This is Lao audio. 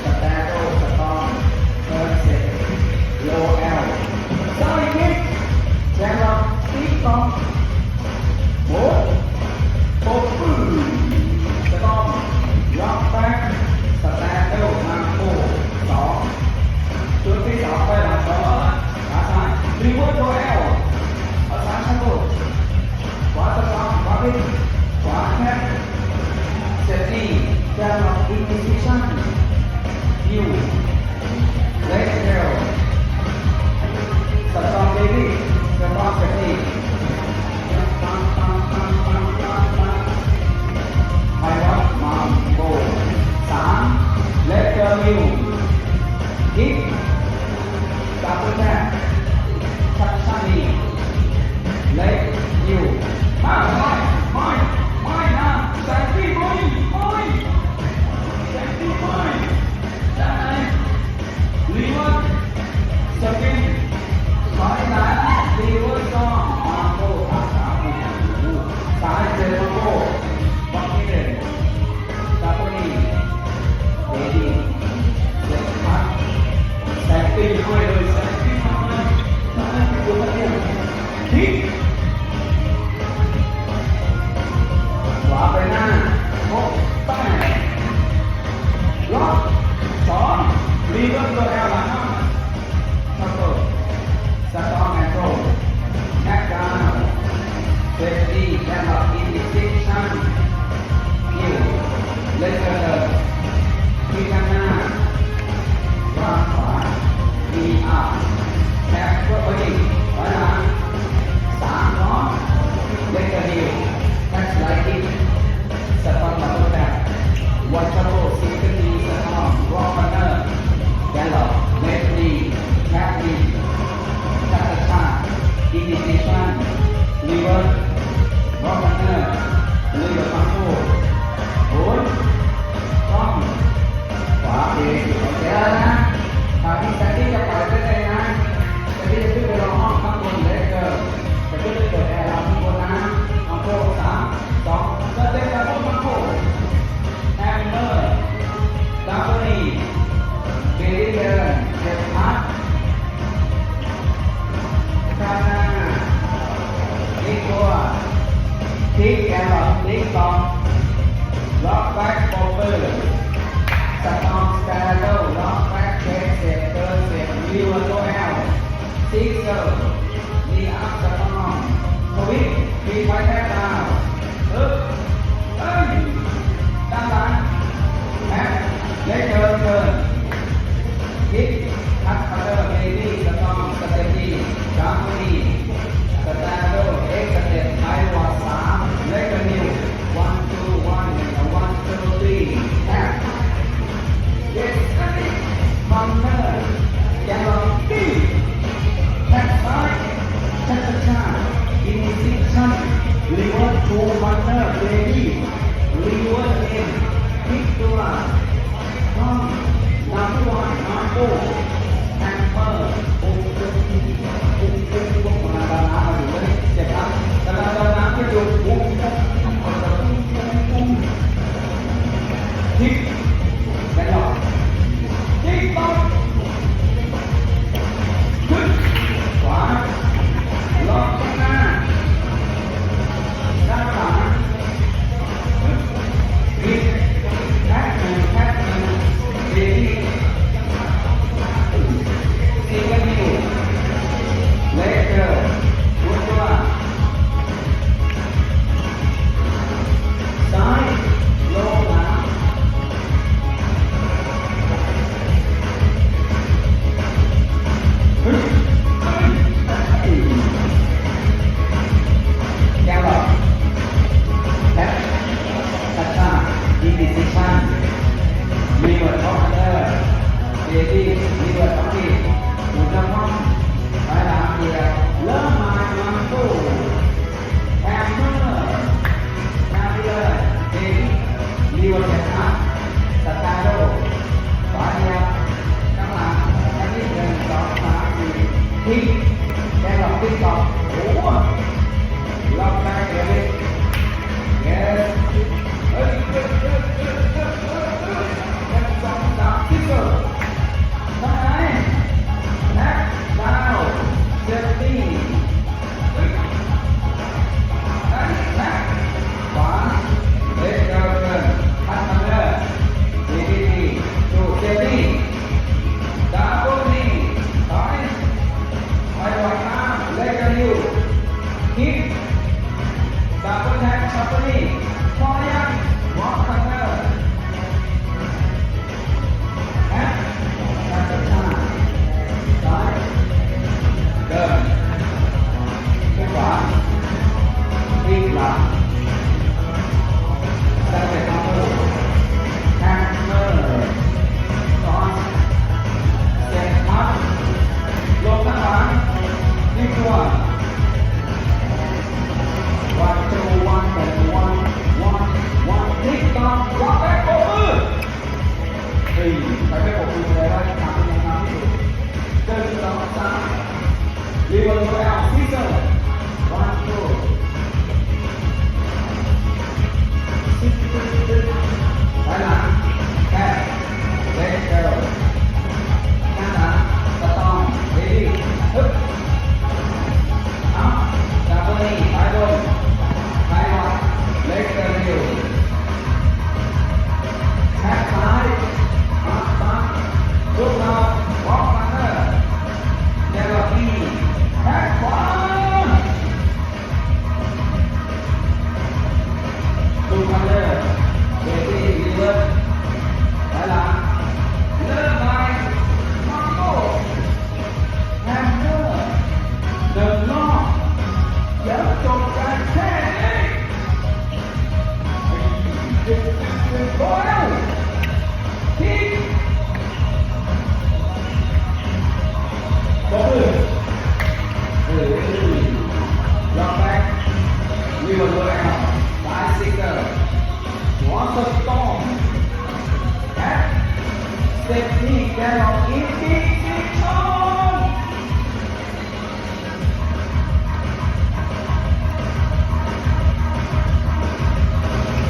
ສະແຕໂດ ສະຕອງ ເທີນເຊັດ ໂລແອວ ຊ້າຍຄິກ ແຈມລັອກ ຕີກອງ ໂອ້ ໂອ້ ປຶ້ງ ສະຕອງ ລັອກແບັກ ສະແຕນເດີ ມາໂກ ສອງ ຈຸດທີ່ສອງ ໄປຫຼັງສອງ ຂາຊ້າຍ ຣີເວີສ ໂລແອວ ຂາຊ້າຍ ຊາໂກ ຂວາສະຕອງ ຂວາເບກ ຂວາແທບ ເຊັດນີ້ ແຈມລັອກ ອິນດີຊີຊັນ ຢູ ເລັກເທວ ສະຕອງເບບີ ສະຕອງເຊັດນີ້ ປັງ ປັງ ໄພວັດ ມາໂກ ສາມ ເລັກເທີນ ຢູ ຄິກ ດັບເບິນແທບ ຊັກຊັນນີ້ ເລັກ ຢູ ມາ ໄປ ໄປ ໄປນະ ແຊງກີ້ ໄປ ໄປ ແຊງກີ້ ໄປ ຈາກນັ້ນ ລີເວີສ ສະປິນ ຖອຍຫຼັງ ລີເວີສ ຊອງ ມາໂກ ພາສາ ໂອ້ໂຫ ສາຍເຈີ ມາໂກ ບັກເຮເດນ ຊາໂກນີ ເບດີ ເລັກພັດ ແຊງຕີນຫ້ອຍເລີຍ ແຊງຕີນມາເລີຍ ທຳໄມເປັນຕົວເປັນຕົວ ຄິກ ຂວາໄປໜ້າ ໂຄະ ແປງ ລັອກ ສອງ ລີເວີສ ໂລແອວ ຫຼັງມາ ຊັບເປິ້ນ ສະຕອງ ແອນໂທ ແມັກດາວ ເຟດດີ ແລະ ລັອກ ອິນດິກຊັນ ຄິວ ເລັກເຕີນ ທີ່ຂ້າງໜ້າ ວາງຂວາ ມີອາ ແທັບ ເພື່ອເພິ່ນອີກ ຖອຍຫຼັງ ສາມ ສອງ ເລັກເຕີນ ເຮັດສະໄລ ສະຕອງ ດັບເບິນແທັບ ວັດຊະໂກ ຊິງເກີນ ສະຕອງ ລັອກ ບັນເນີ ແກນລັອກ ເລັກນີ ແທັບ ນີ ຊາຊາຊາ ອິນດິກຊັນ ລີເວີສ ລັອກ ບັນເນີ ລີເວີສ ມາໂກ ໂອ້ຍ ຕ້ອງ ຂວາເອງ ໂອເຄແລ້ວນະ ຄາວນີ້ແຊກກີ້ຈະໄປເປັນໄງນະ ແຊກກີ້ຈະຂຶ້ນໄປລອງຫ້ອງຂ້າງບົນເລີຍເດີ ຈະຂຶ້ນໄປເປີດແອລະຂ້າງບົນນະ ມາໂກ ສາມ ສອງ ເລີ່ມເຕັມລະບົນ ມາໂກ ແຮມເມີ ດາໂກນີ ເບລີເດີນ ເຈັບພັດ ຄານາ ເອກົວ ທິກແອລ ທິກສອງ ລັອກແບັກ ໂປເປີ ສະຕອງ ສະແຕໂດ ລັອກແບັກ ເຊັກ ເຊັກ ເກີ ເຊັກ ລິວ ໂຕແອລ ຊິກເຊີ ມີອັບ ສະຕອງ ທະວິດ ມີໄຟແທບດາວ ເອີ ເອີ ຕາມຫຼັງ ແອັບ ເລັກເທີນ ເທີນ ຄິກ ຄັດເຕີ ເບບີ ສະຕອງ ສະເຕດດີ້ ດາມໂມນີ ສະແຕນເດີ ເອັກສະເຕດ ໄອວອນ ສາມ ເລັກເທີນ ນິວ ວັນ ທູ ວັນ ວັນ ທູ ທຣີ ແອັບ ເຢສ ອັນນີ້ ບັນເນີ ແກນລັອກ ຕີ ແທັບຊ້າຍ ຊາຊາຊາ ອິນດິກຊັນ ລີເວີສ ທູ ບັນເນີ ເບບີ ລີເວີສ ເອັນ ພິກໂຕລາ ທອມ ນຳວັນ ມາໂກ ແອັມເບີ ໂອ້ໂຫ ໂອ້ໂຫ ໂອ້ໂຫ ເຈັບນະ ເຈັບນະ ເຈັບນະ ເຈັບນະ ໂອ້ໂຫ ທິກ ແລະ ລັອກ ຕິດຕໍ່ ຂຶ້ນ ຂວາ ລັອກ ຂ້າງໜ້າ ດ້ານຫຼັງ ຜິດ ແທັບໜຶ່ງ ແທັບໜຶ່ງ ເບບີ ຊີເວັນນິວ ເລເກີ ໝູນຕົວ ຊ້າຍ ລົງຫຼັງ ແກນລັອກ ແທັບ ຄັດຊາ ອິນດິກຊັນ ລີເວີສ ເບບີ ລີເວີສ ທອມ ໝູນນຳ ພອມ ໄປຫຼັງ ເດີ ເລີ່ມມາ ມາໂກ ແຮມເມີ ນຳເລີຍ ເດວິດ ລິວເວີແກັນ ສະຕາໂດ ບາດຽວ ຂ້າງຫຼັງ ອັນນີ້ ໜຶ່ງ ສອງ ສາມ ສີ່ ທິກ ແກນລັອກ ຕິດຕໍ່ ໂອ້ ລັອກໄປ ເດວິດ ເຢສ ເຮີ້ຍ ເຮີ້ຍ ເຮີ້ຍ ເຮີ້ຍ ເຮີ້ຍ ເຮີ້ຍ ເຮີ້ຍ ເຮີ້ຍ ປະມື ເຮີ້ຍ ໃຜໄປປົບມືແລ້ວ ທຳຍັງງາມທີ່ສຸດ ໜຶ່ງ ສອງ ສາມ Liverpool L Season One Two ຖອຍຫຼັງ ແບກ ເລັກ ເກີ ໜ້າຫຼັງ ສະຕອງ ເດວິດ ຮຶບ ເອົາ ຈາກເບີນີ້ ໄປບົນ ໄປຮອດ ເລັກ ເກີ ເດ ແທງຊ້າຍ ປັບ ປັບ ລຸກເຂົ້າ ບລັອກ ປາເຕີ ແລ້ວກໍຕີ ແທງຂວາ ລູກ ປາເຕີ ເດ ເດ ເດ ເວີດ ໄປຫຼັງ ເລີ່ມໃໝ່ ມາໂກ ແຮມເຕີ ເດີນລອບ ຢ່າຈົບກັນແຄ່ນີ້ ໂກ ເປັນໂກ ເປັນໂກ ເປັນໂກ ເປັນໂກ ເປັນໂກ ເປັນໂກ ເປັນໂກ ເປັນໂກ ເປັນໂກ ເປັນໂກ ເປັນໂກ ເປັນໂກ ເປັນໂກ ເປັນໂກ